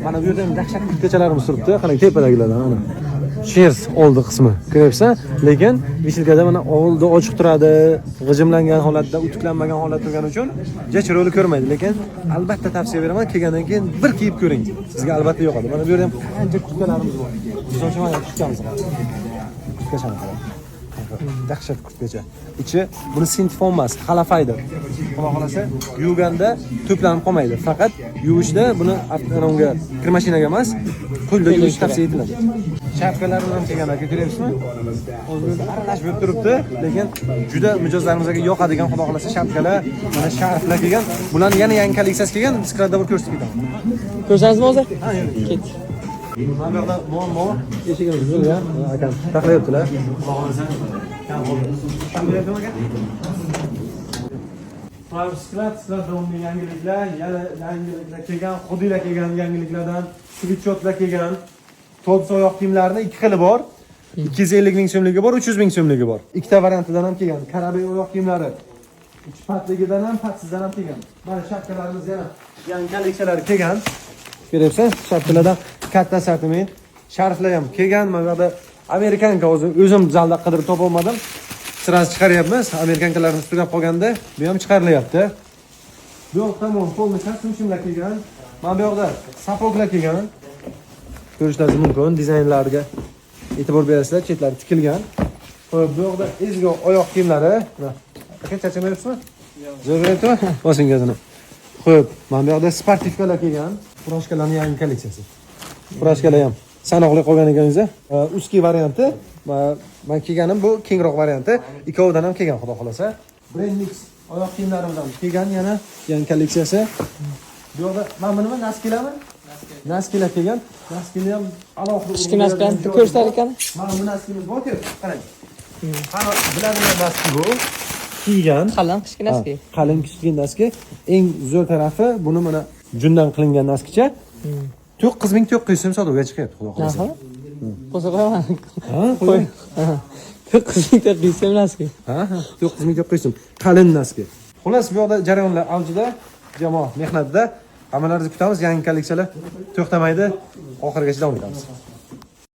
Mana bu yerda ham dahshat kurtkachalarimiz turibdi. Qarang, tepadagilardan ana. Шерсть oldi qismi. Ko'ryapsan? Lekin вешалка da mana oldi ochiq turadi, g'ijimlangan holatda, utuklanmagan holatda turgani uchun ja chiroyli ko'rmaydi. Lekin albatta tavsiya beraman, kelgandan keyin bir kiyib ko'ring. Sizga albatta yoqadi. Mana bu yerda ham qancha kurtkalarimiz bor. Misol uchun mana kurtkamiz qarang. Kurtkachani qarang. Dahshat kurtkacha. Ichi buni sintefon emas, xalafaydir. Xudo xolasa, yuvganda to'planib qolmaydi. Faqat yuvishda buni unga kir mashinaga emas, qo'lda yuvish tavsiya etiladi. Shapkalarimiz ham kelgan aka, ko'ryapsizmi? Hozir aralash bo'lib turibdi, lekin juda mijozlarimizga yoqadigan, xudo xolasa, shapkalar, mana sharflar kelgan. Bularni yana yangi kolleksiyasi kelgan, склад da bir ko'rsatib ketaman. Ko'rsangizmi hozir? Ketdik. Mana bu yoqda muammo, eshigimiz buzilgan, akam taxlayaptilar. Xudo xolasa, kam qoldi. Aka? Prime склад, склад davomli yangiliklar, yana yangiliklar kelgan, hoodilar kelgan yangiliklardan, svitshotlar kelgan. Tod's oyoq kiyimlarini ikki xili bor. 250 ming so'mligi bor, 300 ming so'mligi bor. Ikkita variantidan ham kelgan. Karabey oyoq kiyimlari. Uch patligidan ham, patsizdan ham kelgan. Mana shapkalarimiz yana yangi kolleksiyalari kelgan. Ko'ryapsan, shapkalardan katta assortiment. Sharflar ham kelgan. Mana bu yoqda американка, hozir o'zim zalda qidirib topolmadim. Сразу chiqaryapmiz. Американка larimiz tugab qolganda, bu ham chiqarilyapti. Bu yoq tomon полный kostyum shimlar kelgan. Mana bu yoqda сапог lar kelgan. Ko'rishlaringiz mumkin, dizaynlarga e'tibor berasizlar, chetlari tikilgan. Xo'p, bu yoqda ezgu oyoq kiyimlari. Mana. Aka, charchamayapsizmi? Zo'r beryaptimi? Bosing gazini. Xo'p, mana bu yoqda спортивка lar kelgan. Фуражка larning yangi kolleksiyasi. Фуражка lar ham sanoqli qolgan ekan. Узкий varianti. Man kiyganim bu kengroq varianti. Ikkovidan ham kelgan, xudo xolasa. Brand Mix oyoq kiyimlarimiz ham kelgan yana yangi kolleksiyasi. Bu yoqda mana bu nima, носки larmi? Носки lar kelgan. Носки ni ham alohida Qishki носки larni bitta ko'rsatar ekan. Mana bu носки miz bor-ku, qarang. Hamma biladigan носки bu. Kiygan. Qalin qishki носки. Ha, qalin qishki носки. Eng zo'r tarafi buni mana jundan qilingan носки cha. 9900 so'm sotuvga chiqyapti, xudo xolasa. Narxi? Qo'sa qo'yaman. Ha, qo'y. 9900 so'm носки. Ha, 9900 so'm. Qalin носки. Xullas, bu yoqda jarayonlar avjida, jamoa mehnatida. Hammalaringizni kutamiz, yangi kolleksiyalar to'xtamaydi. Oxirigacha davom etamiz.